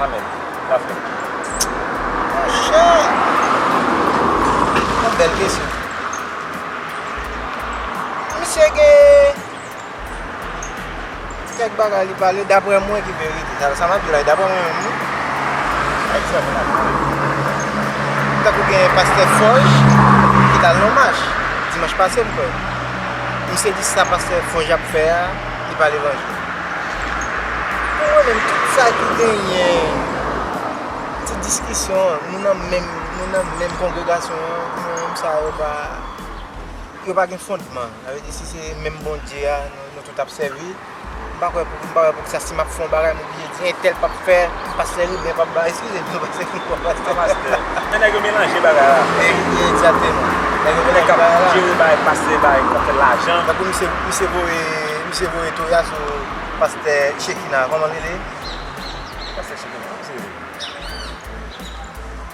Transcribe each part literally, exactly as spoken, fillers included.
Amèn. Sa fèt. Monchè! Yon bèl kesyon. Misye gen kèk bagay li pale, daprè mwen ki verite. Sa, sa m ap di w la, daprè mwen menm, wi. Tankou gen pastè Fòj ki t al nan mach dimanch pase, m kwè. Misye di sa pastè Fòj ap fè a, li pa levanjil. Pou mwen menm, tout sa ki genyen ti diskisyon, nou nan menm, nou nan menm kongregasyon an, pou mwen menm, sa yo pa, yo pa gen fondman. Sa vle di, si se menm Bondye a nou, nou tout ap sèvi, m pa kwè pou, m pa kwè pou kisa si m ap fè yon bagay, m oblije di entèl p ap fè, pastè Ruben p ap bay, eskize m non, pastè Ruben, pastè. Pastè. Men nèg yo melanje bagay la. E- egzakteman. Nèg yo melanje bagay la. Nèg k ap jere bagay, pastè bagay, k ap fè lajan. Tankou misye, misye voye, misye voye toya sou pastè Shekina, kòman l rele? Pastè Shekina, kòman misye rele?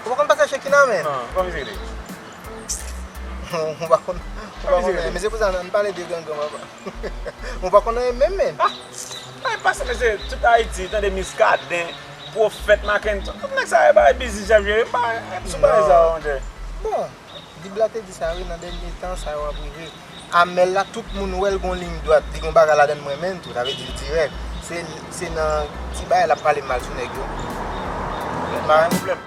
Ou pa konn pastè Shekina, men? Non, kòman misye rele? Ou pa konn, ou pa konn, men se pou sa, ann pale de gangan, papa. Ou pa konn anyen menm, men. Ah, ay, pase, mesye, tout Ayiti, tande Miskaden, Pwofèt Mackenson, tout nèg sa yo bay biznis y ap jere, m pa sou bagay sa yo, monchè. Bon, Bib la te di sa, wi, nan dènye tan, sa yo ap rive. Amèl la, tout moun wè l gon liy dwat, li gon bagay ladan l, m renmen l tou, sa vle di l dirèk. Se, se nan ti bagay l ap pale mal sou nèg yo. M pa gen pwoblèm.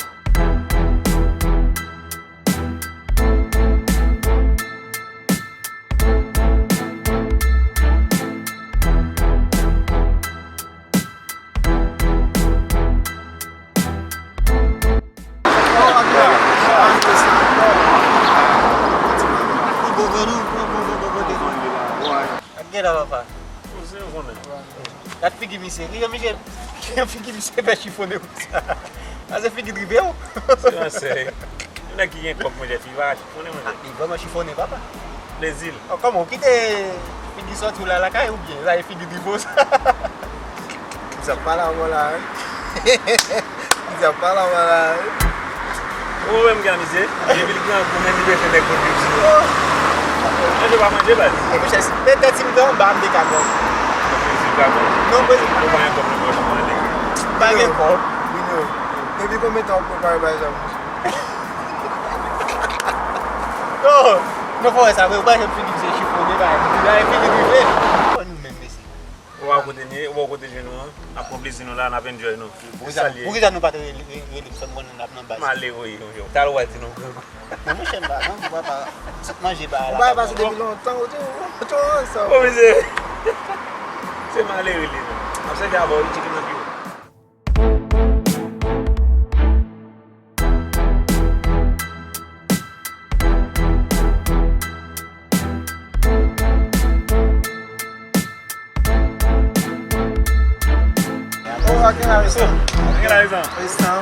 Ak gen la, papa. Gad figi misye. Gade figi misye fè chifonnen konsa. Sa se figi drive w. Se yon sèy. Yon nèg ki gen kòb, monchè, figi pa ka chifonnen, monchè. Ah, li vrèman chifonnen, papa. Plezi l. Oh, kòman, ou kite figi sòti w la lakay oubyen? Sa e figi drive w sa? Misye ap pale avè w la, wi. Misye ap pale avè w la, wi. Ou wè m gen misye? Depi l grangou, men li bezwen nèg pou l viv sou. Manje pa manje, baz. E monchè, petèt si m te anba, m te ka grangou. Ou pa gen kòb nan pòch ou pale. Pa gen kòb. Depi konbyen tan w ap prepare bagay sa, monchè? Oh, non, fò wè sa vre, ou pa janm figi misye chifonnen, bagay. Bagay figi drive. Fò nou menm, mesye. Ou pa kote n ye, ou pa kote jenou an. N ap pran plezi nou la, n ap enjoy nou. Poukisa, poukisa nou pa t rele, rele, rele m, fè m konnen n ap nan baz? Malere, monchè. Talè w a di nou grangou. Non, monchè, m pa grangou, papa. M sot manje bagay la. Ou pa pase depi lontan, ou tou, ou tou ansanm. Bon, mesye. Se malere li menm. M ap sèvi avè w, li tcheke nan biwo. Oh, a gen la resan. A gen la resan. Resan.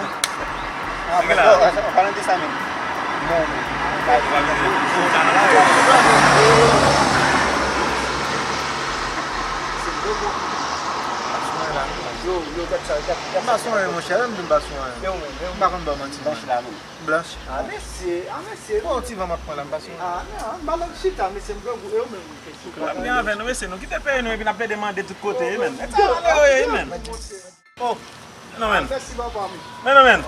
A gen la. An palan de sa menm. Non, men. Yo, yo, tèt sa, tèt, tèt sa. M pa sonje, monchè, lè m di m pa sonje. E ou menm, e ou menm. M pa konn ba w manti. Blanch la, non. Blanch. Ah, mesye, ah, mesye. Bon, ti van m ap pran la, m pa sonje. Ah, non, m pa nan chita, mesye, m grangou, e ou menm, mesye. Pwoblèm gen avè nou, mesye, nou kite peyi nou, epi n ap plede mande tout kote, wi, men. Nèg sa malere, wi, men. Oh. Men non, men. Mèsi, papa, men. Men non, men.